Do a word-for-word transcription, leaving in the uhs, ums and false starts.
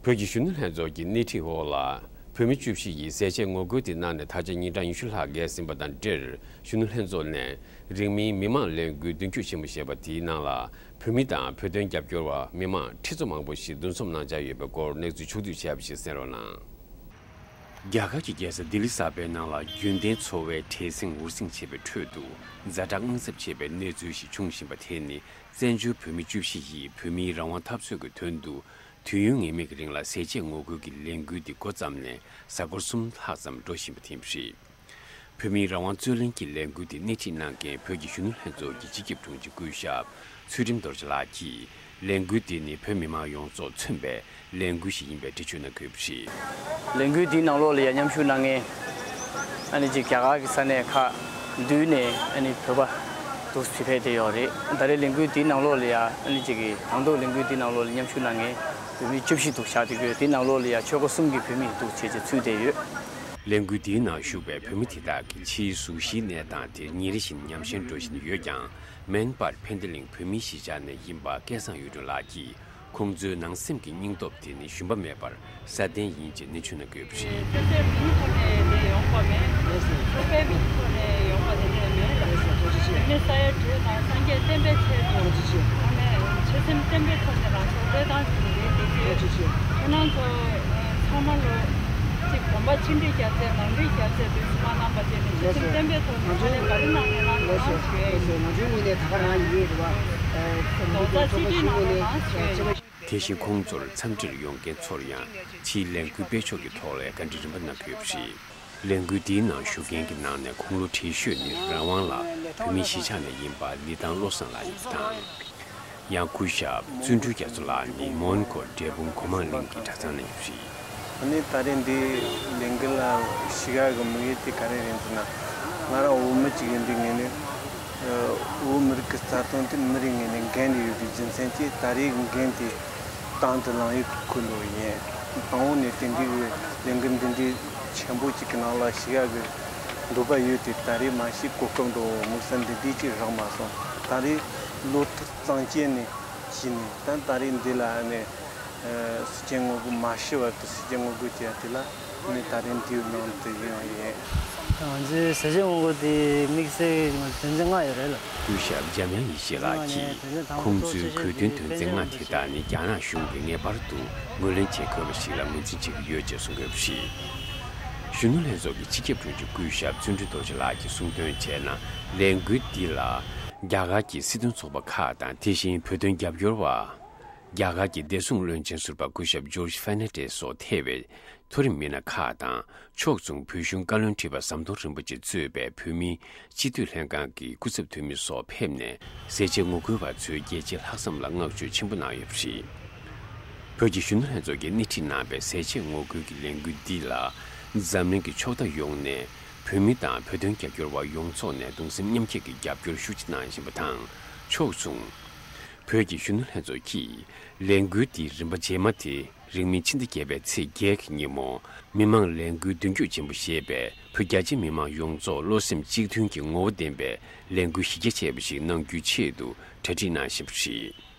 བོད་ཀྱི་གཞོན་ནུ་ལྷན་ཚོགས་ཀྱི་སྣེ་ཁྲིད་འོག་ལ། བོད་མི་བཅུ་བཞི་ཡིས་ཟས་བཅད་ངོ་རྒོལ་དེ་གནང་ནས་ད་ཆ་ཉིན་གྲངས་ཉི་ཤུ་ལྷག་བརྒལ་ཟིན་པ་དང་འབྲེལ། གཞོན་ནུ་ལྷན་ཚོགས་ནས་རིང་མིན་མི་མང་ལས་འགུལ་མདུན་སྐྱོད་ཆེན་པོ་ཞེས་པ་དེའི་ནང་ལ། བོད་མི་དང་བོད་དོན་རྒྱབ་སྐྱོར་བ་མི་མང་ཁྲི་ཚོ་མང་པོ་ཞིག་འདུ་འཛོམས་གནང་འཆར་ཡོད་པའི་སྐོར་གནས་ཚུལ་ཕྱོགས་བསྡུས་བྱས་པ་ཞིག་གསན་རོགས་གནང་། རྒྱ་གར་གྱི་རྒྱལ་ས་ལྡི་ལི་གསར་པའི་ནང་ལ་རྒྱུན་ལྡན་འཚོ་བའི་བྲེལ་ཟིང་འུར་ཟིང་ཆེ་བའི་ཁྲོད་དུ། ཛ་དྲག་དངངས་འཚབ་ཆེ་བའི་གནས་ཚུལ་ཞིག་འབྱུང་བཞིན་པ་དེ་ནི། བཙན་བྱོལ་བོད་མི་བཅུ་བཞི་ཡིས་བོད་མིའི་རང་དབང་འཐབ་རྩོད་ཀྱི་དོན་དུ། དུས་ཡུན་ངེས་མེད་ཀྱི་རིང་ལ་ཟས་བཅད་ངོ་རྒོལ་གྱི་ལས་འགུལ་འདི་འགོ་བརྩམས་ནས་གཟའ་འཁོར་གསུམ་ལྷག་ཙམ་འགྲོ་བཞིན་པ་དེ་རེད། བོད་མིའི་རང་དབང་རྩོད་ལེན་གྱི་ལས་འགུལ་འདི་སྣེ་ཁྲིད་གནང་མཁན་བོད་ཀྱི་གཞོན་ནུ་ལྷན་ཚོགས་ཀྱི་སྤྱི་ཁྱབ་དྲུང་ཆེ་སྐུ་ཞབས་ཚུལ་ཁྲིམས་རྡོ་རྗེ་ལགས་ཀྱིས། ལས་འགུལ་འདི་ནི་བོད་མི་མང་ཡོངས་རྫོགས་མཚོན་པའི་ལས་འགུལ་ཞིག་ཡིན་པའི་འགྲེལ་བརྗོད་གནང་གི་ཡོད་པ་རེད། ལས་འགུལ་འདིའི་ནང་ལོགས་ལ་ཡང་མཉམ་ཞུགས་གནང་མཁན་ཨ་ནི་ཅིག་རྒྱ་གར་གྱི་ས་གནས་ཁག་བསྡུས་ནས་ཨ་ནི་བོད་པ་འདུག་སེ་ཕེབས་བསྡད་ཡོད་རེད། ད་རེས་ལས་འགུལ་འདིའི་ནང་ལོགས་ལ་ཡང་ཨ་ནི་ཅིག་གི་དང་ཐོག་ལས་འགུལ་འདིའི་ནང་ལོགས་ལ་མཉམ་ཞུགས་གནང་མཁན་བོད་མི་བཅུ་བཞི་འདུག་བཞག་བསྡད་ཀྱི་ཡོད། དེའི་ནང་ལོགས་ལ་ཡང་ཆོལ་ཁ་གསུམ་གྱི་བོད་མི་འདུག་བྱས་བྱས་ཚུད་བསྡད་ཡོད། ལས་འགུལ་འདིའི་ནང་ཞུགས་པའི་བོད་མི་དེ་དག་གིས་ཕྱིའི་གཟུགས་གཞིའི་གནས་སྟངས་དེ་ཉིན་རེ་བཞིན་ཉམས་ཞན་འགྲོ་བཞིན་ཡོད་ཀྱང་། མེན་པར་ཕན་བདེ་གླིང་བོད་མིའི་གཞིས་ཆགས་ནས་ཡིན་པ་སྐལ་བཟང་གཡུ་སྒྲོན་ལགས་ཀྱིས། ཁོང་ཚོའི་ནང་སེམས་ཀྱི་སྙིང་སྟོབས་དེ་ནི་ཞུམ་པ་མེད་པར་སྲ་བརྟན་ཡིན་ཅེས་ནན་བརྗོད་གནང་གི་ཡོད་པ་རེད། ཆོས་སྲིད་གང་ཐོག་ནས་དེ་ཡོང་བ་མེད། ཆོས་དཔལ་གྱི་ཐོག་ནས་ཡོང་བ་དེ་འདྲ་མེད་ལ། དེ་ནི་ས་ཡ་དྲུག་དང་སངས་རྒྱས་བསྟན་པའི་ཆེད་དུ་ཨ་ནི་ཆོས་སེམས་བརྟན་པོའི་ཐོག་ནས་རང་སྲོག་བློས་བཏང་ཞུ་རེད་དེ་ཅི། ཁྱེད་རང་ཚོ་ཚང་མ་ལོ་གཅིག་གོམ་པ་ཕྱི་འབྲེལ་རྒྱག་ཚད་ནང་འབྲེལ་རྒྱག་ཚད་དུས་སུ་མ་གནང་པ་བྱས་ནས་ཆོས་སེམས་བརྟན་པོའི་ཐོག་ནས་ཕ་ལས་ག་རེ་གནང་ནས་གནང་ནས་གནང་ཞུ་ཡ་ཡིན། ང་ཚོའི་ངོས་ནས་ད་ག་རང་ཡིན་རེད་བ། རྡོག་རྩ་གཅིག་སྒྲིལ་གནང་རོགས་གནང་ཞུ་ཡ་ཡིན། དེ་བཞིན་ཁོང་ཚོར་འཚམས་འདྲིར་ཡོང་མཁན་ཚོར་ཡང་ཕྱིའི་ལས་འགུལ་སྤེལ་ཕྱོགས་ཀྱི་ཐོག་ལ་བཀའ་འདྲི་རིམ་པ་གནང་གི་ཡོད་པ་རེད། ལས་འགུལ་འདིའི་ནང་ཞུགས་མཁན་གྱི་ནང་ནས་ཁུངས་ལུང་བྲིས་ཤོས་ནི་རང་དབང་ལ་བོད་མིའི་གཞིས་ཆགས་ནས་ཡིན་པ་ལི་ཐང་བློ་བཟང་ལགས་ཡིན་པ་དང་། ཡང་སྐུ་ཞབས་བརྩོན་འགྲུས་རྒྱ་མཚོ་ལགས་ནི་མོན་གྷོ་འབྲས་སྤུངས་གོ་མང་གླིང་གི་གྲྭ་ཚང་ནས་ཡིན་པ་རེད། ཨ་ནི་ད་རེས་འདི་ལས་འགུལ་ལ་ཞུགས་ཡ་གི་དམིགས་ཡུལ་དེ་ག་རེ་རེད་ཟེར་ན། ང་རང་བོད་མི་གཅིག་ཡིན་པའི་ངོས་ནས་བོད་མི་རིགས་ཀྱི་རྩ་དོན་དེ་མི་རིགས་ངོས་ནས་འགན་ལ་ཡོད་པའི་རྒྱུ་མཚན་གྱིས་ད་རེས་ཀྱི་འགན་དེ་དང་དུ་བླངས་ཡོད་ཁུལ་འགྲོ་བ་ཡིན། དང་པོ་ནས་དེ་འདྲའི་ལས་འགུལ་འདི་འདྲའི་ཆེན་པོ་གཅིག་གི་ནང་ལ་ཞུགས་ཡ་གི་འདོད་པ་ཡོད་དེ། ད་རེས་མ་གཞི་གོ་སྐབས་འདྲ་བོ་དམིགས་བསལ་འདི་འདྲའི་གཅིག་རག་མ་སོང་། ད་རེས་བློ་ཐག་གཙང་བཅད་ནས་བྱས་ནས་ད་ད་རེས་འདི་ལ་ནས། ཟས་བཅད་ངོ་རྒོལ་མ་ཞུ་བར་དུ་ཟས་བཅད་ངོ་རྒོལ་བྱས་ཡ་དེ་ལ་ནི་ད་རིང་འདིའི་ནང་དུ་ཡོང་ཡིན། ང་ཚོའི་ཟས་བཅད་ངོ་རྒོལ་དེ་དམིགས་བསལ་ང་ཚོ་དོན་ཚན་ལྔ་ཡོད་རེད་ལ། སྐུ་ཞབས་འཇམ་དབྱངས་ཡེ་ཤེས་ལགས་ཀྱིས་ཁོང་ཚོའི་དགོས་འདུན་དོན་ཚན་ལྔ་དེ་དག་ནི་རྒྱ་ནག་གཞུང་གིས་ངེས་པར་དུ་ངོས་ལེན་བྱེད་དགོས་པ་ཞིག་ལ་ངོས་འཛིན་བྱེད་ཀྱི་ཡོད་ཅེས་གསུངས་ཡོད་པ་རེད། གཞོན་ནུ་ལྷན་ཚོགས་ཀྱི་སྤྱི་ཁྱབ་དྲུང་ཆེ་སྐུ་ཞབས་བརྩོན་འགྲུས་རྡོ་རྗེ་ལགས་ཀྱིས་གསུངས་དོན་བྱས་ན། ལས་འགུལ་འདི་ལ་རྒྱ་གར་གྱི་སྲིད་དོན་ཚོགས་པ་ཁག་དང་། དེ་བཞིན་བོད་དོན་རྒྱབ་སྐྱོར་བ། རྒྱ་གར་གྱི་བདེ་སྲུང་བློན་ཆེན་ཟུར་པ་སྐུ་ཞབས་ཇོརྗ་ཧྥེ་ནེ་ཏེ་སོགས་ཐེ་བའི་མཐོ་རིམ་མི་སྣ་ཁག་དང་། ཕྱོགས་མཚུངས་བོད་གཞུང་བཀའ་བློན་ཁྲི་པ་ཟམ་གདོང་རིན་པོ་ཆེ་གཙོས་པའི་བོད་མིའི་སྤྱི་འཐུས་ལྷན་ཁང་གི་སྐུ་ཚབ་འཐུས་མི་སོགས་ཕེབས་ནས། ཟས་བཅད་ངོ་རྒོལ་བ་ཚོས་རྒྱལ་སྤྱི་ལྷག་བསམ་ལ་བསྔགས་བརྗོད་ཆེན་པོ་གནང་ཡོད་པ་རེད། བོད་ཀྱི་གཞོན་ནུ་ལྷན་ཚོགས་ཀྱིས་སྣེ་ཁྲིད་གནང་པའི་ཟས་བཅད་ངོ་རྒོལ་གྱི་ལས་འགུལ་འདི་ལ། འཛམ་གླིང་གི་ཕྱོགས་མཐའ་ཡོངས་ནས་བོད་མི་དང་བོད་དོན་རྒྱབ་སྐྱོར་བ་ཡོངས་རྫོགས་ནས་གདུང་སེམས་མཉམ་སྐྱེད་ཀྱི་རྒྱབ་སྐྱོར་ཤུགས་ཆེ་གནང་བཞིན་པ་དང་། ཕྱོགས་མཚུངས། བོད་ཀྱི་གཞོན་ནུ་ལྷན་ཚོགས་ཀྱིས་ལས་འགུལ་འདིའི་རིམ་པ་རྗེས་མ་དེ་རིང་མིན་ཕྱི་ཟླ་བརྒྱད་པའི་ཚེས་བརྒྱད་ཀྱི་ཉིན་མོ། མི་མང་ལས་འགུལ་མདུན་སྐྱོད་ཆེན་པོ་ཞེས་པའི་བོད་རྒྱ་ཆེ་མི་མང་ཡོངས་རྫོགས་བློ་སེམས་གཅིག་མཐུན་གྱི་ངོ་བོ་ལྡན་པའི་ལས་འགུལ་གཞི་རྒྱ་ཆེ་བ་ཞིག་གནང་རྒྱུའི་ཆེད་དུ་གྲ་སྒྲིག་གནང་བཞིན་པ་རེད།